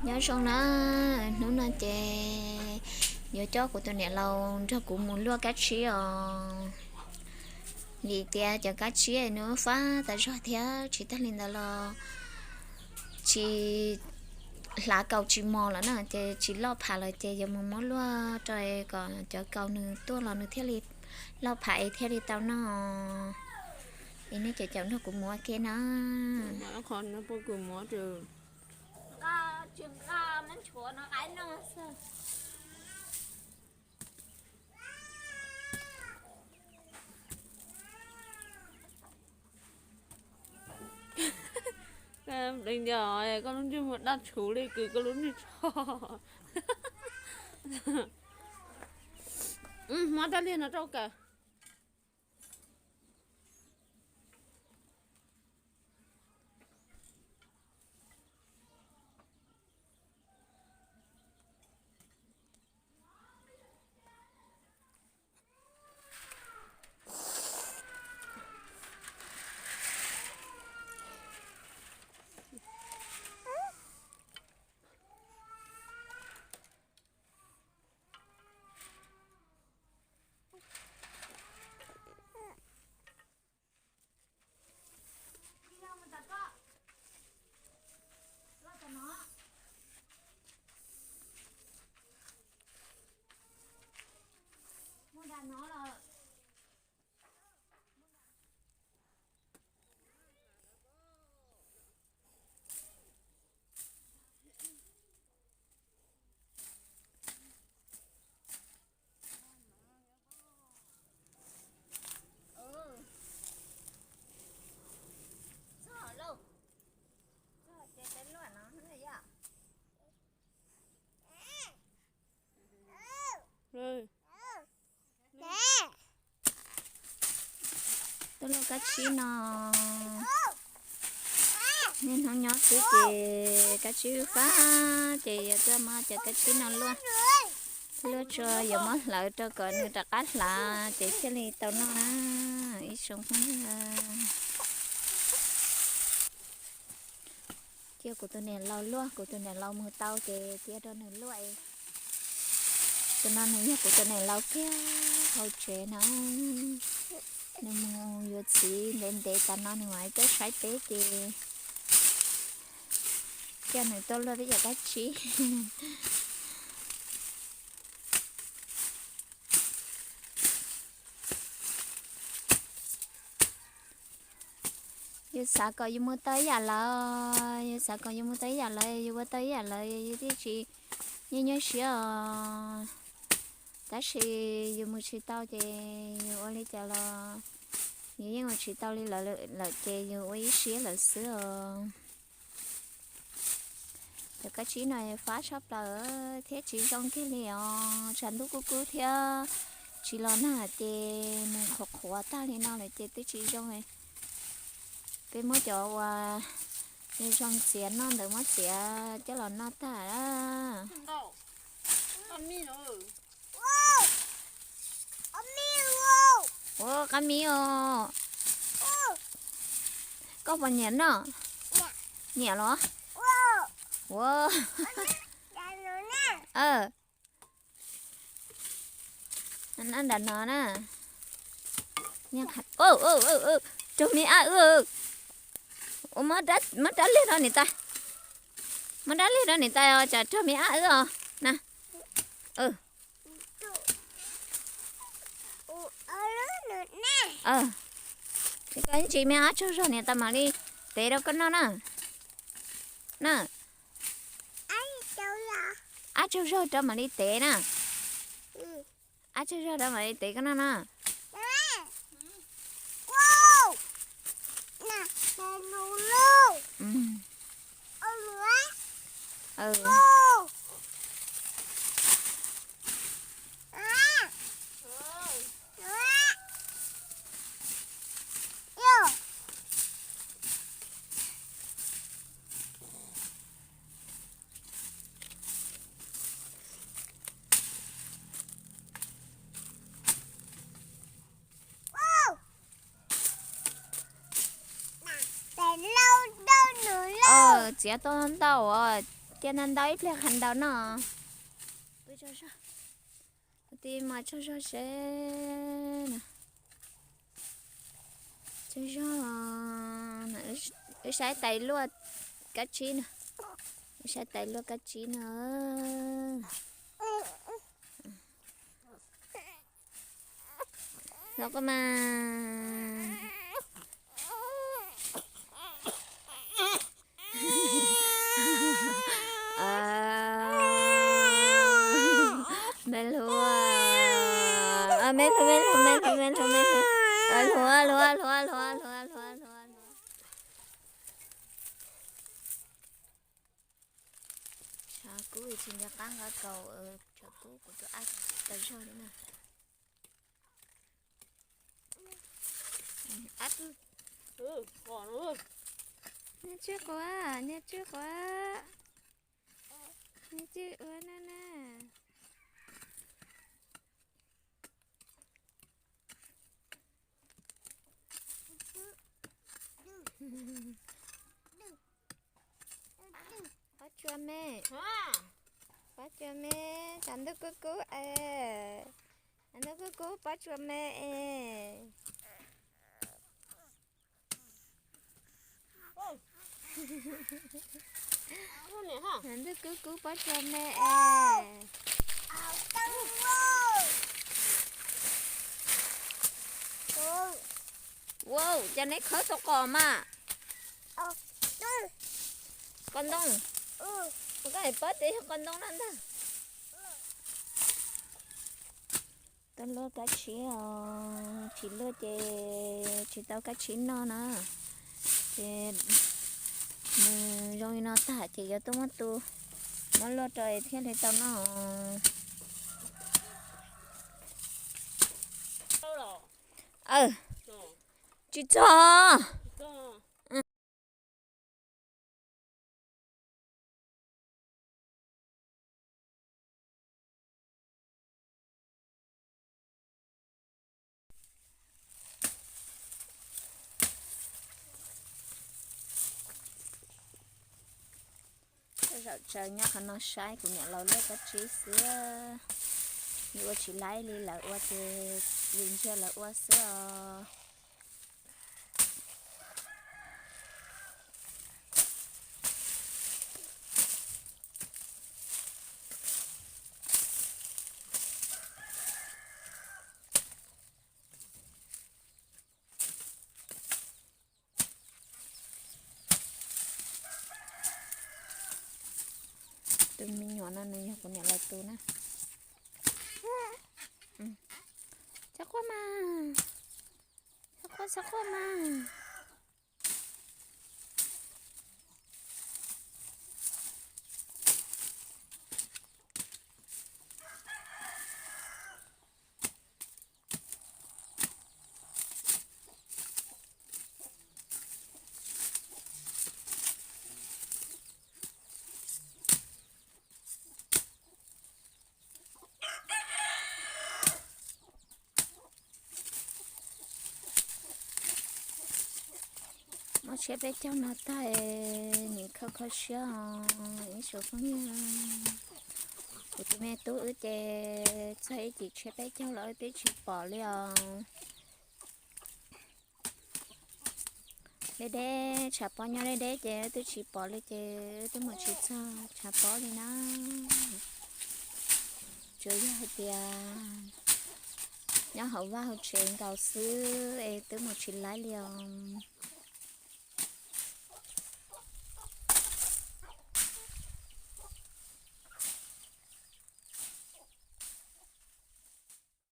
Nyob zoo na, hnub no ces yuav coj kuv tus niam laus nrog kuv mus luaj kab tsib os. Vim tias cov kab tsib nws fab tas zog thiab tsis tag li ntawd los tsis, hlav kaus tsis mos lawm na, ces tsis loj pham lawm ces yuav mus muab luaj rau kom cov kaus nws tuaj los nws thiaj li loj pham es thiaj li tau noj. Es nej caum caum nrog kuv mus ua ke na. Koj lub ntsej muag daj tshuv li kws koj lub ntsej tsho. Muab rab liag no rau kawm. Tuaj luaj kab tsib no, niaj hnub nyob xwb ces kab tsib fab ces yuav tuaj muab cov kab tsib no luaj. Luaj tso yuav muab hlawv rau kom nws rov qab hlav ces thiaj li tau noj na ib tsoom phooj ywg. Cia kuv tus niam laus luaj, kuv tus niam laus mus tau ces cia rau nws luaj. Tus no nws yog kuv tus niam laus kiag hauv tsev na. Nws mus yuav txiv ntev ntev tas no nws mam tuaj saib peb ces coj nws tuaj luaj peb cov kab tsib. Yus xav kom yus mus tau ib yam lawv, yus xav kom yus mus tau ib yam lawv, yus ua tau ib yam lawv yus thiaj tsis nyuaj nyuaj siab os. Tab sis yus mus tsis tau ces yus ua li cas los yus yeej ua tsis tau li lawv lawm ces yus ua ib siab lawm xwb os. Cov kab tsib no fab tshaj plaws thiab tsis zoo kiag li os, tshav ntuj kub kub thiab tsis los nag ces nws qhuav qhuav tag li no lawm ces twb tsis zoo. Peb muab cov uas zoo txiav noj ntawd muab txiav coj los noj tag. Ua qab mib os. Koj puas nyiam noj? Nyiam los? Ua, noj nram no na. Raug me ab wb. Ua, muab rab liag rau niam tais, muab rab liag rau niam tais os, tsam raug me ab wb os na. Koj ntsis me ab tsaug zog niam tais mam li tev rau koj noj na. Na, ab tsaug zog rau mam li tev na. Ab tsaug zog rau mam li tev koj noj na. Txiav tau ntau as, Cia ntau ntau ib pliag qhov ntau no. Pw tsaug zog. Ua tib mov tsaug zog seb na. Tsaug zog. Wb saib tais luaj kab tsib na. Wb saib tais luaj kab tsib na. Los koj mas. Me hluas, me hluas, me hluas, me hluas, me hluas, me hluas, hluas, hluas, hluas, hluas. Tshav kub tsis nco qab nqa kaus, tshav kub kuv tus ab tsis tau zog li na. Ab, niag tswb quav, niag tswb quav, niag tswb ua na na. Pob tsuas me, pob tsuas me, tshav ntuj kub kub es, tshav ntuj kub kub pob tsuas me es. Tshav ntuj kub kub pob tsuas me es. Wow, cas neb khawb tau qos mas? Qos ntoo. Koj hais pob tias yog qos ntoo no ntag. Tau luaj kab tsib os, tsis luaj ces tsis tau kab tsib noj na. Ces nws zoo li no tag ces yuav tuaj muab tu, muab luaj rau thiaj li tau noj. Tsis txog. Zaum tsaws nyob qhov no saib kuv niam laus luaj kab tsib xwb. Yus ua tsis laib li, lawv ua ces yus ntsia lawv ua xwb os. Tus me nyuam no nws yog kuv niam laus tus na. Xav quaj mas, xav quaj, xav quaj mas. Muab tshiab peb caug no tag, nim kho kho siab os ib tsoom phooj ywg. Kuv tus me tub wb ces txog ib cim tshiab peb caug los wb twb tsis pom li os. Deb deb, tshav pob nyob deb deb ces wb twb tsis pom li ces wb twb mus tsis txog tshav pob li na. Tsuas yog hais tias nyob hauv vaj hauv tsev nkaus xwb es twb mus tsis laib li os.